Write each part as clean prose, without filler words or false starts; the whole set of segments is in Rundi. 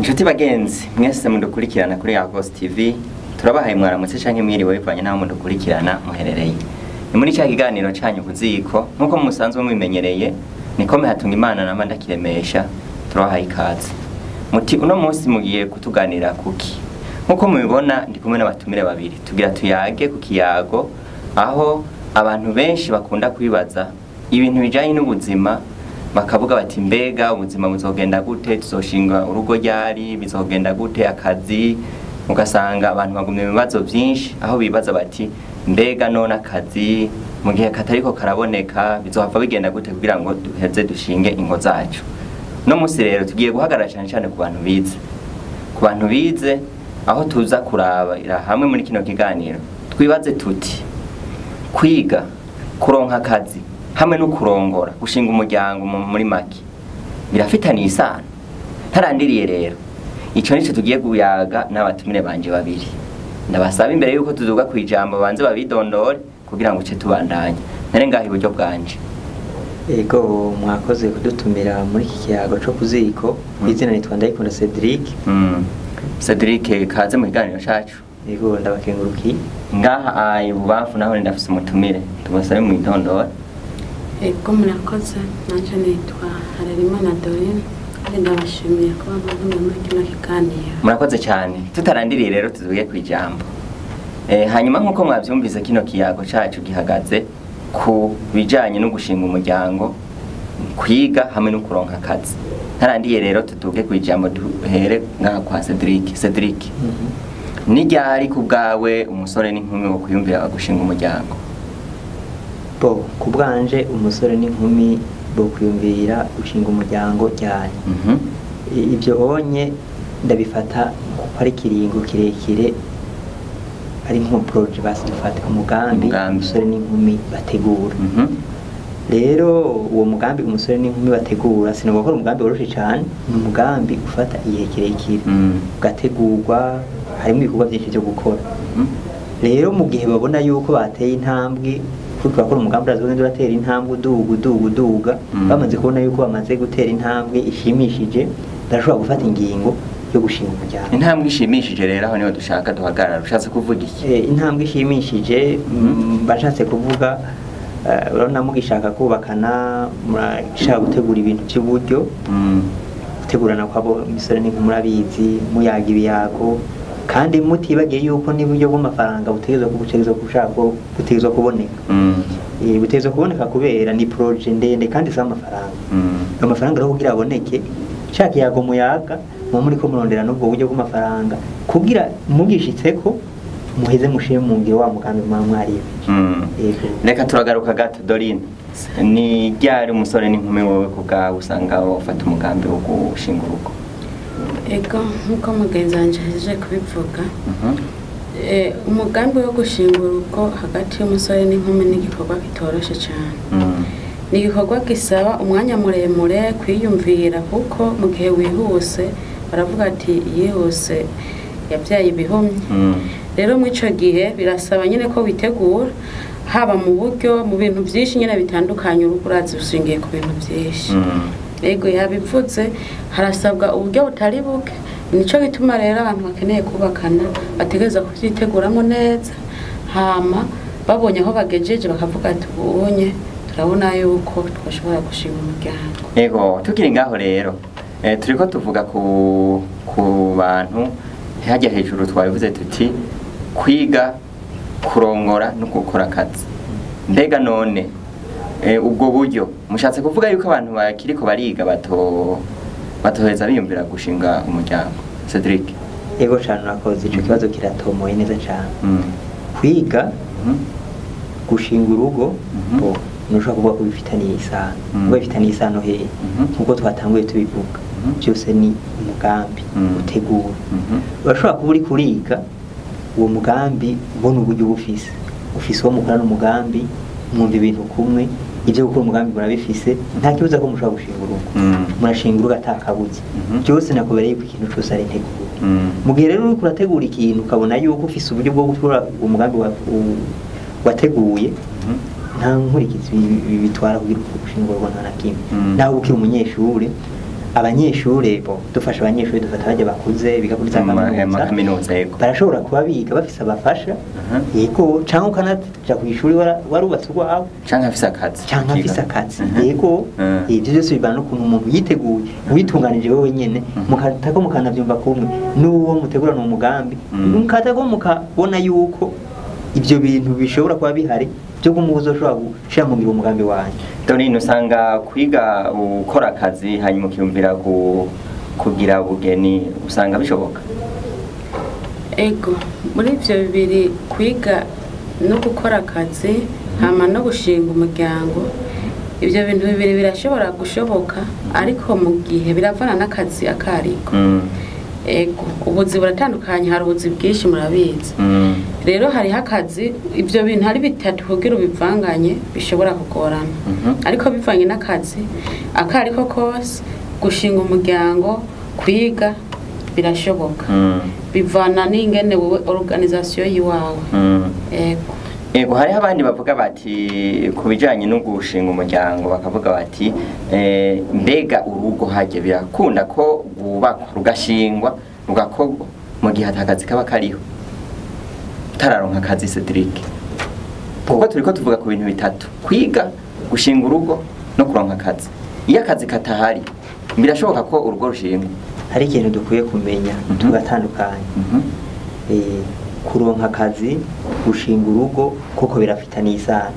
Inshuti bagenzi mwese mudukurikirana kuri Yagos TV, turabahaye mwaramutse canke mwiriwe bivanye n'aho mudukurikirana muherereye. Ni muri ca kiganiro canyu kuziko nkuko musanzwe mubimenyereye, nikome hatunga Imana na ndakiremesha, turabahaye ikaze. Muti uno munsi mugiye kutuganira kuki? Nkuko mubibona ndi kumwe n'abatumire babiri, tugira tuyage ku kiyago aho abantu benshi bakunda kwibaza ibintu bijanye n'ubuzima, bakavuga bati mbega ubuzima buzogenda gute, tuzoshinga urugo ryari, bizogenda gute akazi. Ugasanga abantu bagumye mu bibazo byinshi aho bibaza bati mbega none akazi mu gihe katariko karaboneka bizohava bigenda gute kugira ngo duheze dushinge ingo zacu. No musi rero tugiye guhagarara cyane cyane ku bantu bize, ku bantu bize aho tuza kurabira hamwe muri kino kiganiro twibaze tuti kwiga, kuronka akazi hamwe no kurongora, gushinga umuryango muri make birafitaniye isano. Ntarandiriye rero ico nico tugiye kuyaga n'abatumire banje babiri. Ndabasaba imbere yuko tuduga kwijambo banze babidondore kugira ngo uce tubandanye. Nare ngaho iburyo bwanje. Ego, mwakoze kudutumira muri iki kiyago co kuziko. Izina nitwa Ndayikunda Cedric. Cedric, kaze mu kiganiro cacu. Ego, ndabakengurukiye. Ngaha ibubamfu naho ndafise umutumire, tubasabe mu idondore. Ego, murakoze. Nanje nitwa Harerimana Dorine, kandi ndabashimiye kuba mwantumiye muri kino kiganiro. Murakoze cyane. Tutarandiriye rero tuzuye kwijambo. Hanyuma nkuko mwavyumvise kino kiyago cacu gihagaze ku bijanye no gushinga umuryango, kwiga hamwe no kuronka akazi. Ntarandiye rero tuduge kwijambo duhere ngaha kwa Cedric. Cedric, ni ryari ku bwawe umusore n'inkumi wo kwiyumvira gushinga umuryango? Bo, ku bwanje umusore n'inkumi bo kwiyumvira gushinga umuryango cyane. Ibyo onye ndabifata kuko ari ikiringo kirekire, ari nko projet basi dufata umugambi umusore n'inkumi bategura. Rero uwo mugambi umusore n'inkumi bategura sinovuga ko ari umugambi woroshe cyane, ni umugambi ufata igihe kirekire, ugategurwa, harimo ibikorwa byinshi byo gukora. Rero mu gihe babona yuko bateye intambwe, kuko bakora umugambi urazogenda uratera intambwe uduga uduga uduga, bamaze kubona yuko bamaze gutera intambwe ishimishije, barashobora gufata ingingo yo gushinga umuryango. Intambwe ishimishije rero aho niho dushaka duhagarara. Ushatse kuvuga iki? Intambwe ishimishije bashatse kuvuga, urabona mugishaka kubakana, murashaka gutegura ibintu by'uburyo, gutegurana kwabo imisore n'inkumi murabizi, muyaga ibiyago, kandi mutibagiye yuko n'uburyo bw'amafaranga butegerezwa kuboneka. Butegerezwa kuboneka kubera ni projet ndende kandi isaba amafaranga. Amafaranga rero kugira aboneke, shaka iyago muyaga, muba muriko murondera n'ubwo buryo bw'amafaranga kugira mugishitseko muheze mushire mu ngiro wa mugambi muba mwariyemeje. Reka turagaruka gato Dorine. Ni ryari umusore n'inkumi wowe ku bwawe usanga ufata umugambi wo gushinga urugo? Ego, nkuko mugenzi wanje ahejeje kubivuga, umugambi wo gushinga urugo hagati y'umusore n'inkumi ni igikorwa kitoroshe cyane. Ni igikorwa gisaba umwanya muremure kwiyumvira, kuko mu gihe wihuse baravuga ati yihuse yabyaye ibihumye. Rero muri ico gihe birasaba nyine ko witegura, haba mu buryo, mu bintu byinshi nyine bitandukanye, urugo urazi rushingiye ku bintu byinshi. Ego, yabivuze, harasabwa uburyo butari buke. Nico gituma rero abantu bakeneye kubakana bategereza kuvyiteguramo neza, hama babonye aho bagejeje bakavuga ati ubonye turabona yuko twashobora gushinga umuryango. Ego, tukiri ngaho rero turiko tuvuga ku bantu hajya hejuru twabivuze tuti kwiga, kurongora no gukora akazi. Mbega none ubwo buryo mushatse kuvuga yuko abantu bakiriko bariga batoheza biyumvira gushinga umuryango? Cedric. Ego cyane, urakoze. Ico kibazo kiratomoye neza cyane. Kwiga, gushinga urugo, bo nushobora kuvuga ko bifitaniye isano. Kuko bifitaniye isano hehe? Nkuko twatanguye tubivuga, byose ni umugambi utegura. Urashobora kuba uri kuriga uwo mugambi ubona uburyo ubufise, ufise uwo mukorana umugambi, mwumva ibintu kumwe, ibyo gukora umugambi murabifise, nta kibuza ko mushobora gushinga urugo. Murashinga urugo atakabuze. Byose nakubereye yuko ikintu cyose ari integuro. Mu gihe rero uriko urategura ikintu ukabona yuko ufise uburyo bwo gukora umugambi wateguye, nta nkurikizi bitwara kugira ushinga urugo nta na kimwe. Naho ukiri umunyeshure Abanyeshure bo dufasha abanyeshure, dufata bajya bakuze biga kuri za kaminuza, yego, barashobora kuba biga bafise abafasha, yego, canke ukanaja kw'ishuri warubatse urwawe, canke afise akazi, canke afise akazi, yego. Ivyo vyose bivana n'ukuntu umuntu yiteguye, witunganije wewe nyene, mukatako mukanavyumva kumwe n'uwo mutegurana umugambi, mukatako mukabona yuko ivyo bintu bishobora kuba bihari byo kumubuza ushobora gushira mu ngiro umugambi wanyu. Dorine, usanga kwiga ukora akazi hanyuma ukiyumvira kugira ubugeni, usanga bishoboka? Ego, muri ivyo bibiri, kwiga no gukora akazi hama no gushinga umuryango, ivyo bintu bibiri birashobora gushoboka, ariko mu gihe biravana n'akazi akariko. Ego, ubuzi buratandukanye, hari ubuzi bwinshi murabizi. Rero hariho akazi, ibyo bintu ari bitatu kugira ubivanganye bishobora kugorana, ariko bivanye n'akazi akariko kose, gushinga umuryango, kwiga birashoboka, bivana n'ingene wowe organisation yiwawe. Ego. Ego, hariho abandi bavuga bati ku bijanye no gushinga umuryango, bakavuga bati mbega urugo hajye birakunda ko rwubakwa, rugashingwa, rugakorwa mu gihe atakazi kaba kariho, utararonka akazi? Cedric, kuko turiko tuvuga ku bintu bitatu: kwiga, gushinga urugo no kuronka akazi. Iyo akazi katahari, birashoboka ko urugo rushingwa? Hari ikintu dukwiye kumenya tugatandukanya. Kuronka akazi, gushinga urugo koko birafitaniye isano,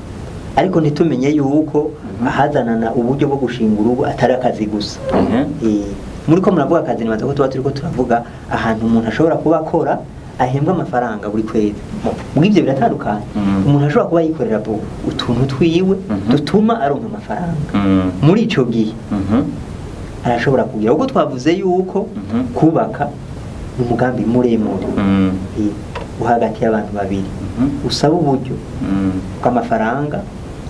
ariko ntitumenye yuko ahazanana uburyo bwo gushinga urugo atari akazi gusa. Muri ko muravuga akazi, nibaza ko tuba turiko turavuga ahantu umuntu ashobora kuba akora ahembwa amafaranga buri kwezi. Muri ibyo biratandukanye. Umuntu ashobora kuba yikorera utuntu twiwe dutuma aronka amafaranga, muri ico gihe arashobora kugira, kuko twavuze yuko kubaka ni umugambi muremure hagati y'abantu babiri, usaba uburyo bw'amafaranga.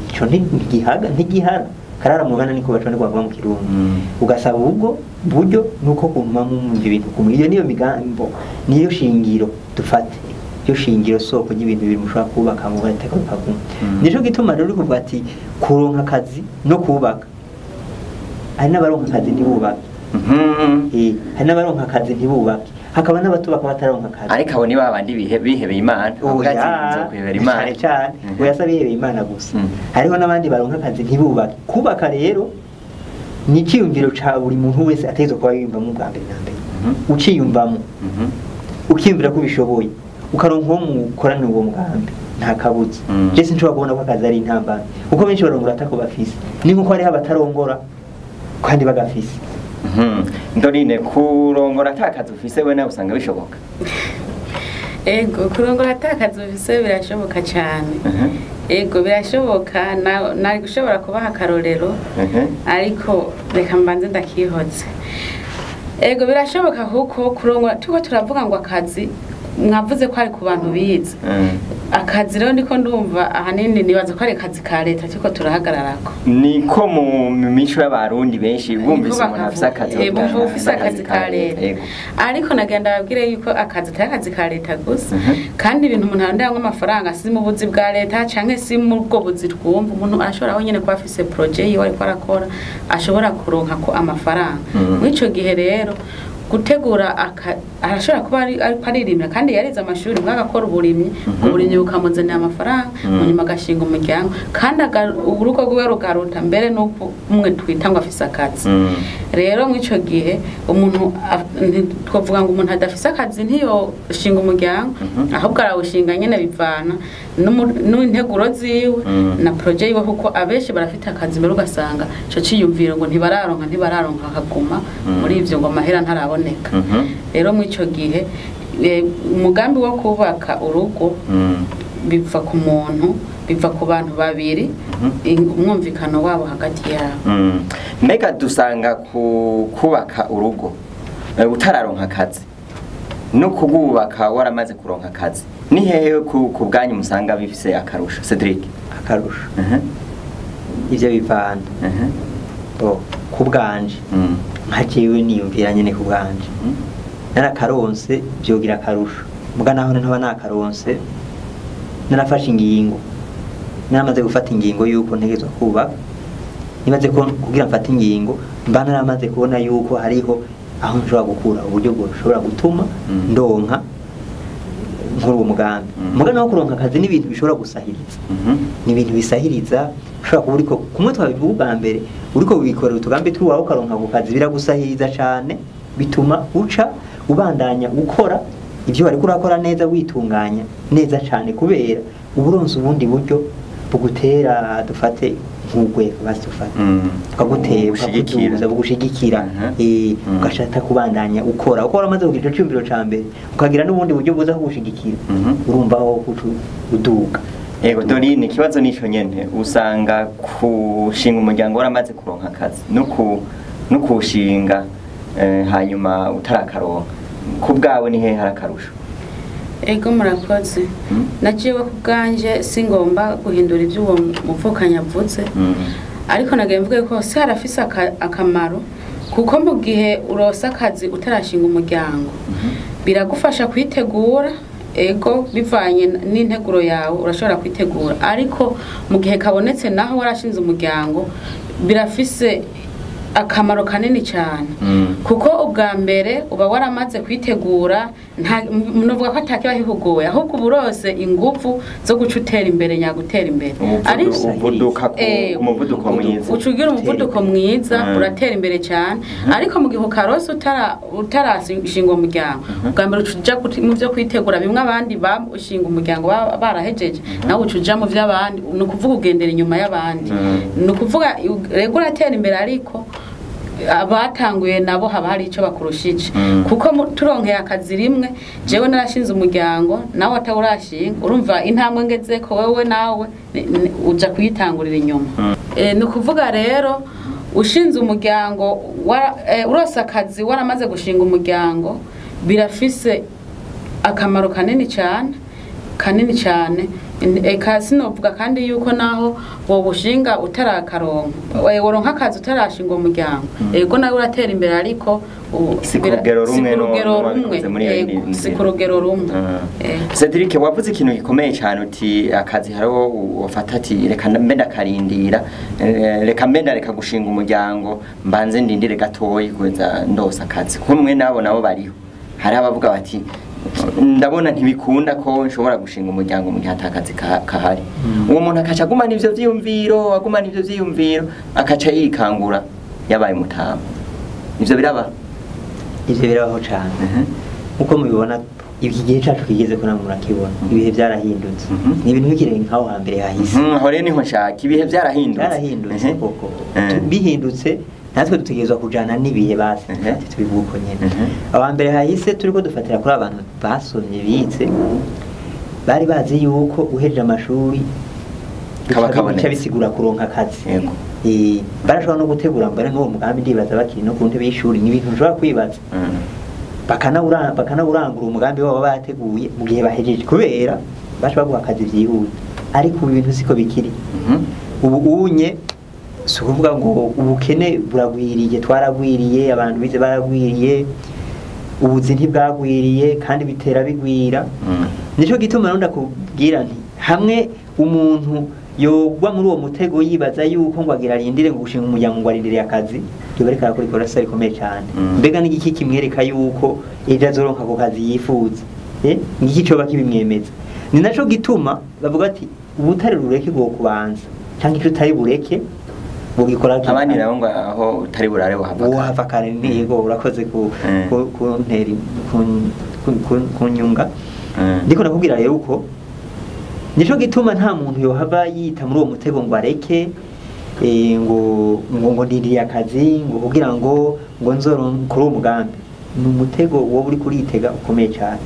Ico ntigihaga, ntigihara karara mugana, niko baca niko bavuga mu Kirundi. Ugasaba ubwo buryo nuko kuntuma mu ibyo bintu kumwe, iyo niyo migambo, niyo shingiro, dufate iyo shingiro soko ry'ibintu bibiri mushobora kubaka mu gateka bikaguma. Nico gituma rero uri kuvuga ati kuronka akazi no kubaka, hari n'abaronka akazi ntibubake. Hari n'abaronka akazi ntibubake, hakaba n'abatubaka bataronka akazi. Ariko abo ni babandi bihebeye Imana, bavuga ati nzokwihebera Imana. Cyane cyane, oya, se bihebeye Imana gusa, hariho n'abandi baronka akazi ntibubake. Kubaka rero ni icyiyumviro ca buri muntu wese ategerezwa kuba yiyumvamo bwa mbere na mbere. Uciyumvamo, ukiyumvira ko ubishoboye, ukaronka uwo mukorana uwo mugambi, nta kabuza. Je sinshobora kubona ko akazi ari intambamyi, kuko benshi barongora atako bafise, ni nkuko hariho abatarongora kandi bagafise. Dorine, kurongora ata kazi ufise, we nawe usanga bishoboka? Ego, kurongora ata kazi ufise birashoboka cyane. Ego, birashoboka. Nari gushobora kubaha akarorero, ariko reka mbanze ndakihotse. Ego, birashoboka, kuko kurongora, turiko turavuga ngo akazi, mwavuze ko ari ku bantu bize. Akazi rero ndiko ndumva ahanini nibaza ko ari akazi ka leta turiko turahagararako. Niko mu mico y'Abarundi benshi bumvise umuntu afise akazi, bumva bavuga ufise akazi ka leta. Ariko nagenda babwire yuko akazi atari akazi ka leta gusa, kandi ibintu umuntu aronderamwo amafaranga si mu buzi bwa leta canke si mu bwo buzi twumva. Umuntu ashobora wenyene kuba afise projet yiwe ariko arakora, ashobora kuronka ko amafaranga. Muri ico gihe rero gutegura arashobora kuba ariko aririmira kandi yarize amashuri, mbwa agakora uburimyi, uburimyi bukamuzanira amafaranga, munyuma agashinga umuryango, kandi urugo rwiwe rugaruta mbere n'uko umwe twita ngo afise akazi. Rero muri ico gihe umuntu twavuga ngo umuntu adafise akazi ntiyoshinga umuryango, ahubwo arawushinga nyene bivana n'integuro ziwe na projet yiwe, kuko abenshi barafite akazi mbere ugasanga ico ciyumviro ngo ntibararonka, akaguma muri ivyo ngo amahera ntaraboneka. Rero muri ico gihe umugambi wo kubaka urugo biva ku muntu, biva ku bantu babiri, umwumvikano wabo hagati yabo. Mbega dusanga ku kubaka urugo utararonka akazi no kubwubaka waramaze kuronka akazi, ni hehe ku bwanyu musanga bifise akarusho? Cedric? Akarusho, ivyo bivana bo ku bwanje, nka jewe niyumvira nyene ku bwanje, narakaronse vyogira akarusho, muga naho ntaba nakaronse, narafashe ingingo, naramaze gufata ingingo yuko ntegerezwa kubaka. Nibaze ko kugira mfate ingingo mba naramaze kubona yuko hariho aho nshobora gukura uburyo bushobora gutuma ndonka nkora uwo mugambi. Mugambi wo kuronka akazi ni ibintu bishobora gusahiriza. Ni ibintu bisahiriza, ushobora kuba uriko kumwe twabivuga ubwa mbere, uriko wikorera utugambi twawe ukaronka ako kazi, biragusahiriza cane, bituma uca ubandanya ukora ibyo wariko urakora neza, witunganya neza cane, kubera uburonse ubundi buryo bugutera, dufate nk'urwego basi dufate ukagutera, ukakuduza, bugushigikira, ugashaka kubandanya ukora uko waramaze kugira ico cyumviro ca mbere, ukagira n'ubundi buryo buza kugushigikira, urumva aho uduga. Ego Dorine, ikibazo nico nyene, usanga kushinga umuryango waramaze kuronka akazi no kushinga hanyuma utarakaronka, ku bwawe ni hehe hari akarusho? Ego murakoze. Naciwe ku bwanje singomba guhindura ibyo uwo muvukanyi avuze, ariko nagiye mvuge ko se harafise akamaro, kuko mu gihe uronse akazi utarashinga umuryango biragufasha kwitegura. Ego bivanye n'integuro yawe urashobora kwitegura, ariko mu gihe kabonetse naho warashinze umuryango birafise akamaro kanini cyane, kuko ubwa mbere uba waramaze kwitegura, nuvuga ko atakiba kihugoye, ahubwo uburose ingufu zo guca utera imbere, nyagutera imbere, ariko umuvuduko mwiza, ucugira umuvuduko mwiza, uratera imbere cyane. Ariko mu gihe ukarose utarashinga umuryango, ubwa mbere ucuja mu byo kwitegura bimwe abandi bashinga umuryango barahejeje, nawe ucuja mu by'abandi, ni ukuvuga ugendera inyuma y'abandi, ni ukuvuga rego uratera imbere, ariko abatanguye nabo haba hari icyo bakurushije, kuko turonkeye akazi rimwe, jewe narashinze umuryango nawe atawurashinga, urumva intambwe ngeze ko wewe nawe uja kuyitangurira inyuma. Ni ukuvuga rero ushinze umuryango urose akazi waramaze gushinga umuryango birafise akamaro kanini cyane, kanini cyane. Eka sinovuga kandi yuko naho wobushinga utarakaronka, woronka akazi utarashinga umuryango, ego nawe uratera imbere, ariko si ku rugero rumwe, si ku rugero rumwe. Cedric, wavuze ikintu gikomeye cyane, uti akazi hariho wafata ati reka mbe ndakarindira, reka mbe ndareka gushinga umuryango, mbanze ndindire gatoyi kugeza ndose akazi. Kumwe nabo nabo bariho, hari abavuga bati ndabona ntibikunda ko nshobora gushinga umuryango mu gihe atakazi kahari. Uwo muntu akaca agumana ivyo vyiyumviro, agumana ivyo vyiyumviro, akaca yikangura yabaye mutama. Ivyo biraba? Ivyo birabaho cane. Uko mubibona iki gihe cacu kigeze ko namwe murakibona, ibihe byarahindutse. Ni ibintu bikiri nkaho hambere hahise. Aho rero niho nshaka, ibihe byarahindutse. Byarahindutse koko. Bihindutse natwe dutegerezwa kujana n'ibihe basi, tubivuga uko nyene. Abambere hahise turiko dufatira kuri abantu basomye bize, bari bazi yuko uhejeje amashuri kabakaboneka bisigura kuronka akazi. Barashobora no gutegura mbere n'uwo mugambi, ndibaza bakiri no ku ntebe y'ishuri, ni ibintu ushobora kwibaza. Bakanawurangura umugambi wabo bateguye mu gihe bahejeje, kubera baca baguha akazi vyihuta. Ariko ubu ibintu siko bikiri. Ubu unye si ukuvuga ngo ubukene buragwiriye, twaragwiriye, abantu bize baragwiriye, ubuzi ntibwagwiriye, kandi bitera bigwira. Nico gituma rero ndakubwira nti hamwe umuntu yogwa muri uwo mutego yibaza yuko ngo agira arindire ngo gushinga umuryango ngo arindire akazi, yobareka arakora ikosa rikomeye cyane. Mbega n'igiki kimwereka yuko ejo azoronka ako kazi yifuza? N'igiki coba kibimwemeza? Ni naco gituma bavuga ati ubutare rureke bwo kubanza, cyangwa ico utari bureke bugikora abandi nabo ngo aho utari burare wahava kare. Yego urakoze ku kuntera kunyunga. Ndiko nakubwira rero uko nico gituma nta muntu yohava yita muri uwo mutego ngo areke ngo ngo ndindiriye akazi ngo kugira ngo nzoro kuri uwo mugambi. Ni umutego wowe uri kuritega ukomeye cyane.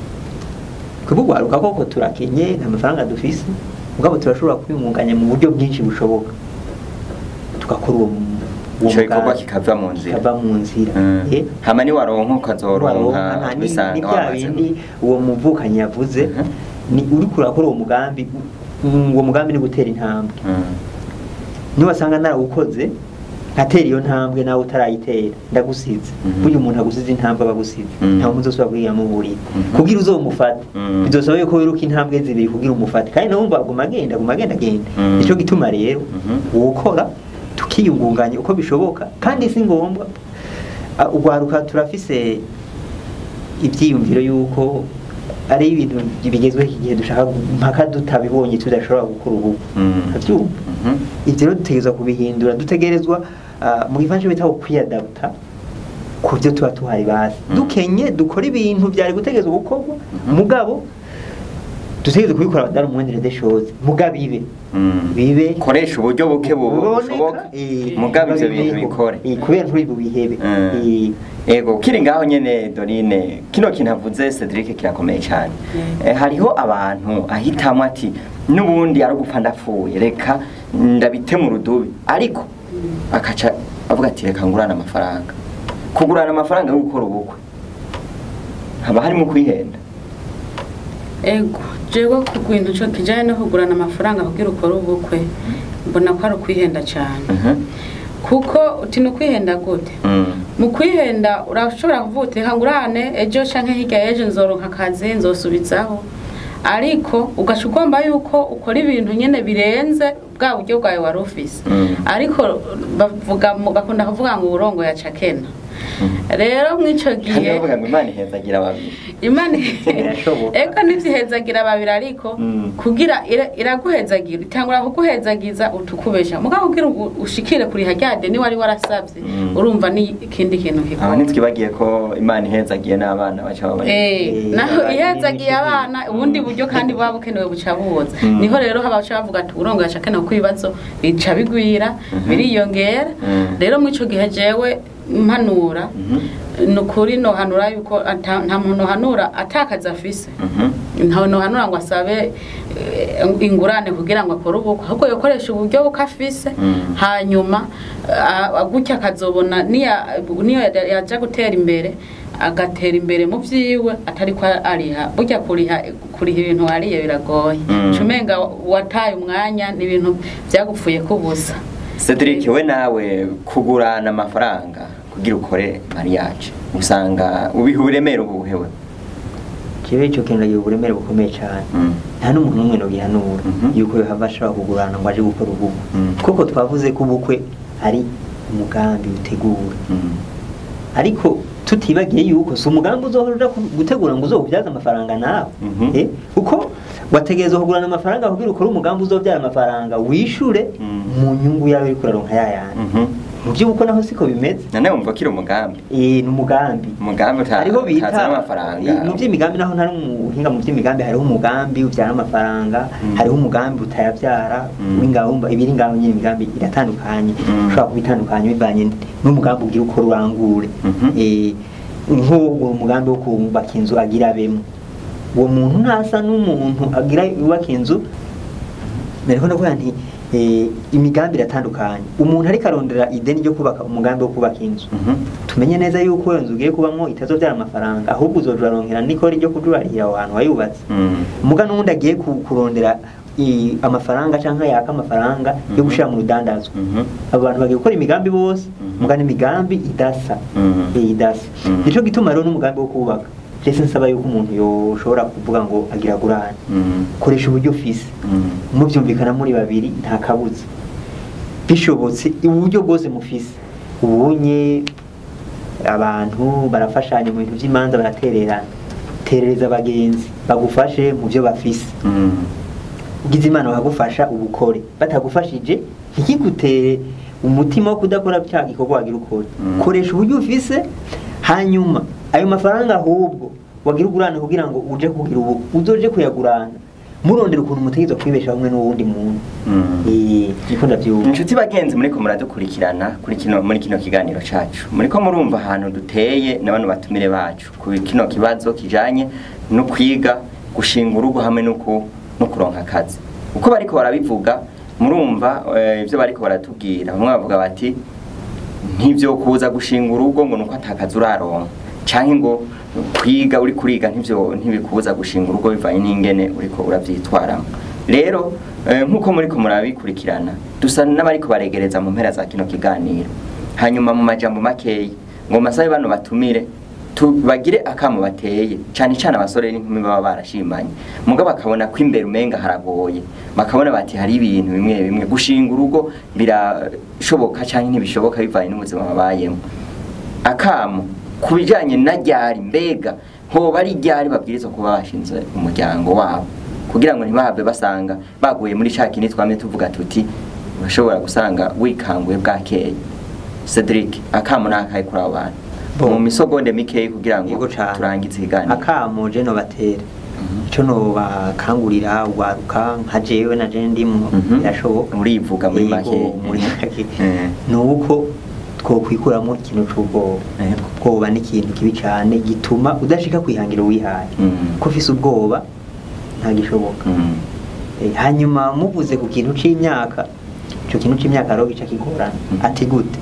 Kubugwaruka koko turakenye, nta mafaranga dufise, mugabo turashobora kwiyungunganya mu buryo bwinshi bushoboka, tugakora uwo gikorwa kikava mu nzira, kikava mu nzira. Hama ni waronka ukazoronka bisanga wamaze. Ni uwo muvukanyi yavuze, ni uri kurakora uwo mugambi, uwo mugambi ni gutera intambwe. Niwasanga narawukoze nkatera iyo ntambwe nawe utarayitera, ndagusize. Burya umuntu agusize intambwe aba agusize, nta muntu uzosubira kuyigira muburira. Kugira uzomufate bizosaba yuko wiruka intambwe zibiri kugira umufate, kandi nawe wumva aguma agenda, aguma agenda agenda. Nico gituma rero wokora Tukiyungunganya uko bishoboka, kandi si ngombwa. Ugwaruka turafise ibyiyumviro yuko ari ibintu bigezweho iki gihe, dushaka mpaka tutabibonye tudashobora gukora ubukwe. Uravyumva? Ivyo rero dutegerezwa kubihindura, dutegerezwa mu gifaransa bita kwiyadapta ku byo tuba tuhari basi. Dukenye dukora ibintu byari gutegerezwa gukorwa, mugabo dutegerezwa kubikora dans le moindre des choses, mugabo ibe bibe Koresha uburyo buke buboneka, bushoboka, mugabo ivyo bintu bibeho. bikore. Kubera nturi bubihebe. Ego, kiri ngaho nyene Dorine, kino kintu avuze Cedric kirakomeye cyane. Hariho abantu ahitamwo ati n'ubundi ari ugupfa ndapfuye, reka ndabite mu rudubi, ariko akaca avuga ati reka ngurane amafaranga. Kugurana amafaranga yo gukora ubukwe haba harimo kwihenda. Ego, jewe ku kintu cyo kijanye no kugurana amafaranga kugira ukore ubukwe, mbona ko ari ukwihenda cyane. Kuko uti ni ukwihenda gute? Mu kwihenda urashobora kuvuga uti reka ngurane ejo canke hirya y'ejo nzoronka akazi nzosubizaho, ariko ugaca ugomba yuko ukora ibintu nyene birenze bwa buryo bwawe wari ufise. Ariko bakunda kuvuga ngo uburongo yaca kena. Rero mw'ico Kandi gihe bavuga ngo Imana ihezagira babiri. Imana Birashoboka. eko ntivyihezagira babiri, ariko kugira iraguhezagira, itangura kuguhezagiza utukubesha, mugabo kugira ushikire kuriha rya deni wari warasavye, urumva ni ikindi kintu Aba kigoye. ntitwibagiye ko Imana ihezagiye n'abana baca babona. Naho abana ihezagiye n'ibindi. abana, ubundi buryo kandi buba bukenewe buca buza. Niho rero haba baca bavuga ati urongo yaca kenewe, kuko ibibazo bica bigwira, biriyongera. Rero muri ico gihe jewe mpanura, ni ukuri nohanura yuko nta muntu nohanura atakaza afise, ntawe nohanura ngo asabe ingurane kugira ngo akore ubukwe, ahubwo yokoresha uburyo buke afise, hanyuma gutya akazobona niyo yaja gutera imbere, agatera imbere mu vyiwe atari ko ariha. Burya kuriha ibintu wariye biragoye. Umenga wataye umwanya, ni ibintu vyagupfuye kubusa. Cedric, we nawe kugurana amafaranga kugira ukore mariage usanga ubiha uburemere ubuhewe? Jewe ico kintu ndagira uburemere bukomeye cyane. Nta n'umuntu n'umwe nogihanura yuko yohava ashobora kugurana ngo aje gukora ubukwe, kuko twavuze ko ubukwe ari umugambi utegura, ariko tutibagiye yuko si umugambi uzohora uja gutegura ngo uzowubyaze amafaranga nawe. Kuko wategerezwa kugurana amafaranga kugira ukore umugambi uzobyara amafaranga wishure mu nyungu yawe uriko uraronka yayandi. Mu by'ubukwe naho siko bimeze. None wumva kiri umugambi? Ni umugambi. Umugambi Hariho bita utazana amafaranga. Mu by'imigambi naho ntari umuhinga mu by'imigambi, hariho umugambi ubyara amafaranga, hariho umugambi utayabyara. W'ingabo ibiri ngaho nyine, imigambi iratandukanye. Ushobora kuba itandukanye bivanye n'umugambi ugira uko urangure. Nk'uwo umugambi wo kubaka inzu agira abemo, uwo muntu ntasa n'umuntu agira yubaka inzu. Nariko ndavuga nti imigambi iratandukanye. Umuntu ariko arondera ideni ryo kubaka umugambi wo kubaka inzu, tumenye neza yuko iyo nzu ugiye kubamwo itazobyara amafaranga, ahubwo uzoja uraronkera n'ikori ryo kujubarihira aho hantu wayubatse. Muga n'uwundi agiye kurondera amafaranga canke yaka amafaranga yo gushira mu rudandazwa, abo bantu bagiye gukora imigambi bose, muga n'imigambi idasa. Idasa. Nico gituma rero n'umugambi wo kubaka, jese nsaba yuko umuntu yoshobora kuvuga ngo agira gurane, koresha uburyo ufise, muvyumvikana muri babiri, nta kabuza, bishobotse uburyo bwose mufise. Ubunye abantu barafashanya mu bintu by'imanza, baratererana. Terereza abagenzi bagufashe mu byo bafise. Ugize Imana bakagufasha, ubukore. Batagufashije, ntikigutere umutima wo kudakora cya gikorwa wagira ukore. Koresha uburyo ufise, hanyuma ayo mafaranga ahubwo wagira ugurane kugira ngo uje kugira ubu uzoje kuyagurana murondera ukuntu mutegerezwa kwibesha hamwe n'uwundi muntu. Niko ndavyumva. Inshuti bagenzi muriko muradukurikirana kuri kino, muri kino kiganiro cacu, muriko murumva ahantu duteye na bano batumire bacu ku kino kibazo kijanye no kwiga, gushinga urugo hamwe no kuronka akazi. Uko bariko barabivuga, murumva ivyo bariko baratubwira. Bamwe bavuga bati ntivyo kuza gushinga urugo ngo nuko atakazi uraronka, canke ngo kwiga uri kuriga ntivyo ntibikubuza gushinga urugo, bivanye n'ingene uriko uravyitwaramo. Rero nkuko muriko murabikurikirana, dusa n'abariko baregereza mu mpera za kino kiganiro. Hanyuma mu majambo makeyi ngo masabe bano batumire Tubagire akamo bateye cyane cyane abasore n'inkumi baba barashimanye, mugabo bakabona ko imbere umenga haragoye, bakabona bati hari ibintu bimwe bimwe gushinga urugo birashoboka cyangwa ntibishoboka bivanye n'ubuzima babayemo. Akamo ku bijanye na ryari, mbega hoba ari ryari babwirizwa kuba bashinze umuryango wabo kugira ngo ntibahave basanga baguye muri ca kindi twamye tuvuga tuti urashobora gusanga wikanguye bwakeye. Cedric, akamo nakaye kuri abo bantu mu misogonde mikeyi kugira ngo turangize ikiganiro. Akamo je no batera ico no bakangurira ugwaruka nka jewe na je ndimwo birashoboka murivuga muri make muri make nuko twokwikuramo ikintu c'ubwoba. Ubwoba ni ikintu kibi cane gituma udashika kwihangira uwihaye, ko ufise ubwoba ntagishoboka. Hanyuma muvuze ku kintu c'imyaka, ico kintu c'imyaka rero gica kigorana. Ati gute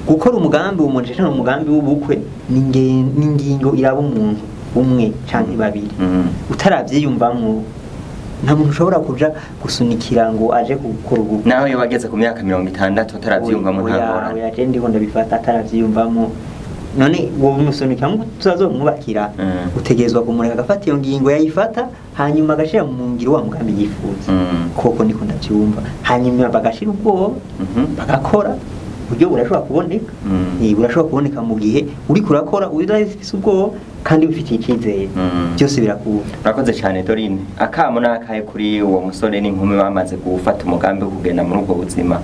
gukora umugambi umuntu cyane umugambi w'ubukwe ni ingingo iraba umuntu umwe canke babiri, utaravyiyumvamwo nta muntu ushobora kuja gusunikira ngo aje gukora ubukwe. Naho iyo bageze ku myaka 60 utaravyiyumvamo nta ngorane. Oya, je ndiko ndabifata ataravyiyumvamo, none wowe umusunikira ngo tuzazomwubakira, utegerezwa kumureka agafata iyo ngingo yayifata, hanyuma agashira mu ngiro wa mugambi yifuza. Koko niko ndavyumva. Hanyuma bagashira ubwoba bagakora, uburyo burashobora kuboneka. Burashobora kuboneka mu gihe uriko urakora udafise ubwoba kandi ubifitiye icyizere, byose birakunda. Urakoze cyane Dorine. Akamo nakaye kuri uwo musore n'inkumi bamaze gufata umugambi wo kugenda muri ubwo buzima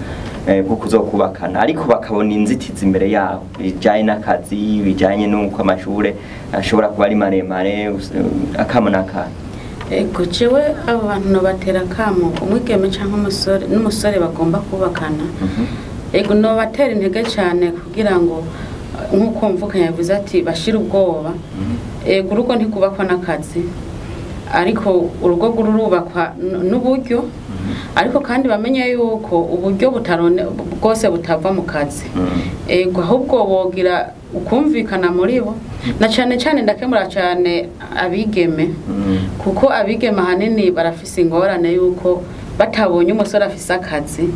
bwo kuzokubakana, ariko bakabona inzitizi imbere yabo bijanye n'akazi, bijanye n'uko amashure ashobora kuba ari maremare. Akamo nakaye. Ego, jewe abo bantu nobatera akamo, umwigeme canke umusore n'umusore bagomba kubakana. Ego, nobatera intege cyane kugira ngo nk'uko mvukanye yavuze ati bashira ubwoba. Ego, urugo ntikubakwa n'akazi, ariko urugo rurubakwa n'uburyo, ariko kandi bamenye yuko uburyo butarone bwose butava mu kazi. Ego, ahubwo bogira ukumvikana muri bo, na cyane cyane ndakemura cyane abigeme, kuko abigeme ahanini barafise ingorane yuko batabonye umusore afise akazi,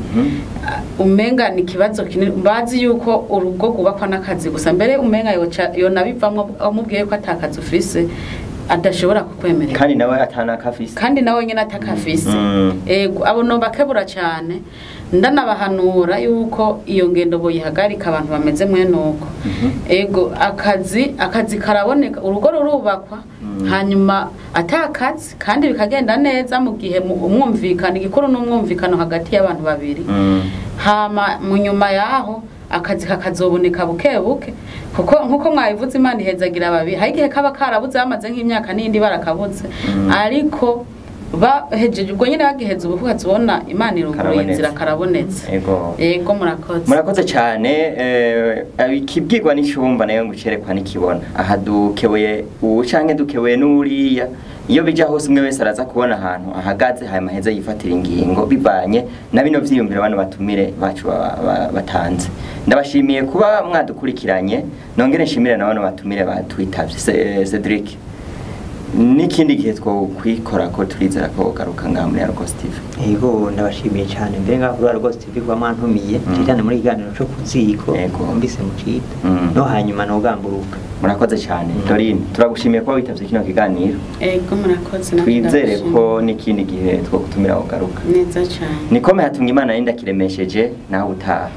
umenga ni kibazo kinini. Bazi yuko urugo rwubakwa n'akazi gusa, mbere umenga yonabivamwo amubwiye ko atakazi ufise adashobora kukwemerera, kandi nawe atanakafise, kandi nawe nyene atakafise. Ego, abo no bakebura cyane, ndanabahanura yuko iyo ngendo boyihagarika abantu bameze mwene uko. Ego, akazi karaboneka, urugo rurubakwa, hanyuma atakazi kandi bikagenda neza mu gihe umwumvikano, igikuru n'umwumvikano hagati y'abantu babiri. Hama mu nyuma yaho akazi kakazoboneka buke buke, kuko nkuko mwabivuze Imana ihezagira babi, hari igihe kaba karabuze bamaze nk'imyaka n'indi barakabuze, ariko bahejeje ubwo nyine bagiheza ubu ukazibona Imana iruguruye inzira karabonetse. Ego, murakoze. Murakoze cyane. Ikibwirwa n'icumba nayo ngo ucerekwa n'ikibona. Aha dukebeye ubu canke dukebeye n'uriya, iyo bija hose umwe wese araza kubona ahantu ahagaze, hanyuma aheze yifatira ingingo bivanye na bino vyiyumviro bano batumire bacu batanze. Ndabashimiye kuba mwadukurikiranye, nongere nshimire na bano batumire batwitavye. Cedric, n'ikindi gihe twokwikora ko turizera ko garuka ngaha muri Argos TV. Ego, ndabashimiye cyane mbere ngaha kuri Argos TV kuba mwantumiye cyane muri ikiganiro cyo kuziko mbise mucita no hanyuma no gamburuka. Murakoze cyane. Dorine, turagushimiye kuba witavye kino kiganiro. Ego, murakoze. Twizere ko n'ikindi gihe twokutumira ugaruka. Neza cyane. Nikome hatunga Imana yinda kiremesheje nawe utaha.